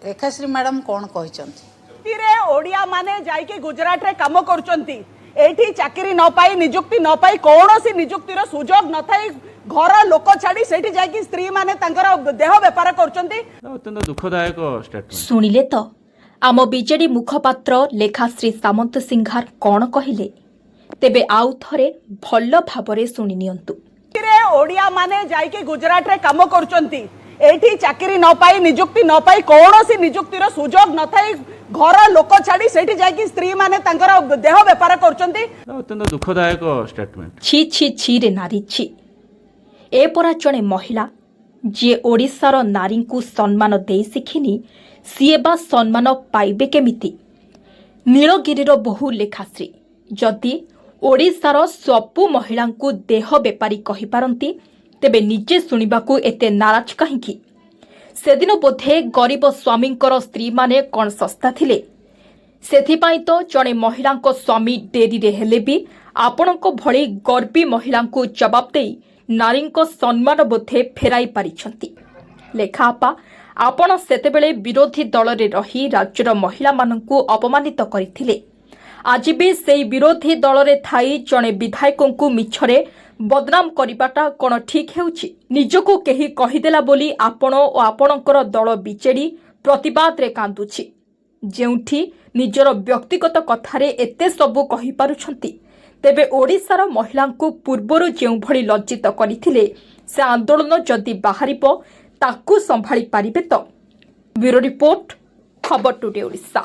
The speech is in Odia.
ଲେଖାଶ୍ରୀ ମ୍ୟାଡ଼ାମ୍ କ'ଣ କହିଛନ୍ତି? ରେ ଓଡ଼ିଆ ମାନେ ଯାଇକି ଗୁଜରାଟରେ କାମ କରୁଛନ୍ତି। ଏଇଠି ଚାକିରି ନ ପାଇ, ନିଯୁକ୍ତି ନ ପାଇ, କୌଣସି ନିଯୁକ୍ତିର ସୁଯୋଗ ନଥାଇ ଘର ଲୋକ ଛାଡି ସେଇଠି ଯାଇକି ସ୍ତ୍ରୀ ମାନେ ତାଙ୍କର ଦେହ ବେପାର କରୁଛନ୍ତି। ଅତ୍ୟନ୍ତ ଦୁଃଖଦାୟକ ଷ୍ଟେଟମେଣ୍ଟ। ଶୁଣିଲେ ତ ଆମ ବିଜେଡି ମୁଖପାତ୍ର ଲେଖାଶ୍ରୀ ସାମନ୍ତସିଂହାର କ'ଣ କହିଲେ? ତେବେ ଆଉ ଥରେ ଭଲ ଭାବରେ ଶୁଣି ନିଅନ୍ତୁ। ରେ ଓଡ଼ିଆ ମାନେ ଯାଇକି ଗୁଜରାଟରେ କାମ କରୁଛନ୍ତି। ଏଇଠି ଚାକିରି ନ ପାଇ, ନିଯୁକ୍ତି ନ ପାଇ, କୌଣସି ନିଯୁକ୍ତିର ସୁଯୋଗ ନଥାଇ ଘର ଲୋକ ଛାଡି ସେଇଠି ଯାଇକି ସ୍ତ୍ରୀ ମାନେ ତାଙ୍କର ଦେହ ବେପାର କରୁଛନ୍ତି। ଅତ୍ୟନ୍ତ ଦୁଃଖଦାୟକ ଷ୍ଟେଟମେଣ୍ଟ। ଛି ଛି ଛି ରେ ନାରୀ ଛି। ଏ ପରା ଜଣେ ମହିଳା, ଯିଏ ଓଡ଼ିଶାର ନାରୀଙ୍କୁ ସମ୍ମାନ ଦେଇ ଶିଖିନି, ସିଏ ବା ସମ୍ମାନ ପାଇବେ କେମିତି? ନୀଳଗିରିର ବୋହୂ ଲେଖାଶ୍ରୀ ଯଦି ଓଡ଼ିଶାର ସବୁ ମହିଳାଙ୍କୁ ଦେହ ବେପାରୀ କହିପାରନ୍ତି, ତେବେ ନିଜେ ଶୁଣିବାକୁ ଏତେ ନାରାଜ କାହିଁକି? ସେଦିନ ବୋଧେ ଗରିବ ସ୍ୱାମୀଙ୍କର ସ୍ତ୍ରୀମାନେ କ'ଣ ଶସ୍ତା ଥିଲେ? ସେଥିପାଇଁ ତ ଜଣେ ମହିଳାଙ୍କ ସ୍ୱାମୀ ଡେରିରେ ହେଲେ ବି ଆପଣଙ୍କ ଭଳି ଗର୍ବୀ ମହିଳାଙ୍କୁ ଜବାବ ଦେଇ ନାରୀଙ୍କ ସମ୍ମାନ ବୋଧେ ଫେରାଇ ପାରିଛନ୍ତି। ଲେଖା ଆପା, ଆପଣ ସେତେବେଳେ ବିରୋଧୀ ଦଳରେ ରହି ରାଜ୍ୟର ମହିଳାମାନଙ୍କୁ ଅପମାନିତ କରିଥିଲେ। ଆଜି ବି ସେଇ ବିରୋଧୀ ଦଳରେ ଥାଇ ଜଣେ ବିଧାୟକଙ୍କୁ ମିଛରେ ବଦନାମ କରିବାଟା କ'ଣ ଠିକ୍ ହେଉଛି? ନିଜକୁ କେହି କହିଦେଲା ବୋଲି ଆପଣ ଓ ଆପଣଙ୍କର ଦଳ ବିଜେଡି ପ୍ରତିବାଦରେ କାନ୍ଦୁଛି। ଯେଉଁଠି ନିଜର ବ୍ୟକ୍ତିଗତ କଥାରେ ଏତେ ସବୁ କହିପାରୁଛନ୍ତି, ତେବେ ଓଡ଼ିଶାର ମହିଳାଙ୍କୁ ପୂର୍ବରୁ ଯେଉଁଭଳି ଲଜ୍ଜିତ କରିଥିଲେ, ସେ ଆନ୍ଦୋଳନ ଯଦି ବାହାରିବ, ତାକୁ ସମ୍ଭାଳି ପାରିବେ ତ? ବ୍ୟୁରୋ ରିପୋର୍ଟ, ଖବର ଟୁଡେ ଓଡ଼ିଶା।